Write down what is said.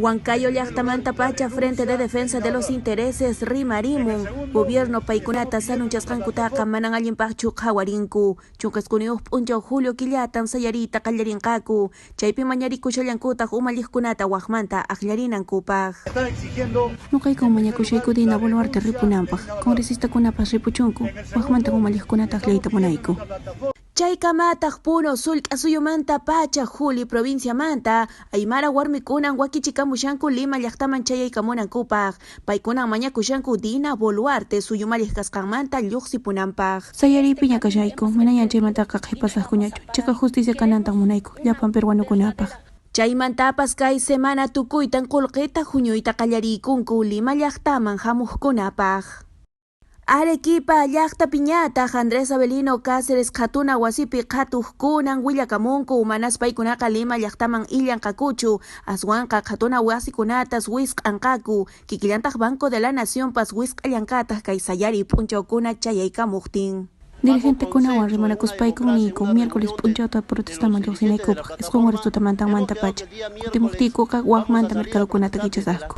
Huancayo llaqtamantapacha Frente de Defensa de los Intereses rimarimun, gobierno paykunata sanunchasqankutaqa manan allinpaqchu qhawarinku. 19 p'unchaw julio killatan sayariyta qallarinqaku, chaypi mañarikushallankutaq umalliqkunata waqmanta aqllarinankupaq. Nuqaykun mañakushayku Dina Boluarte ripunanpaq, congresistakunapas ripuchunku, waqmantan umalliqkunata aqllayta munayku. Chaykamataq Puno sullk'a suyumantapacha Juli provinciamanta Aymara warmikunan wakichikamushanku Lima llaqtaman chayaykamunankupaq, paykunan mañakushanku Dina Boluarte suyumalliq kasqanmanta lluqsipunanpaq. Sayariypiña kashayku, manañan chaymantaqa qhipasaqkuñachu, chiqaq justicia kanantan munayku llapan peruanokunapaq. Chaymantapas kay semana tukuytan qullqita huñuyta qallariykunku Lima llaqtaman hamuqkunapaq. Arequipa llaqtapiñataq Andrés Avelino Cáceres qhatuna wasipi qhatuqkunan willakamunku, manas paykunaqa Lima llaqtaman illanqakuchu, aswanqa qhatuna wasikunatas wisq'anqaku, kikillantaq Banco de la Nacionpas wisq'allankataq kay sayariy p'unchawkuna chayaykamuqtin. Dirigentekunawan rimanakuspaykun niyku miércoles p'unchawta protestaman lluqsinaykupaq 9 horas tutamantanmantapacha, kutimuqtiykuqa waqmanta mercadokunata kichasaqku.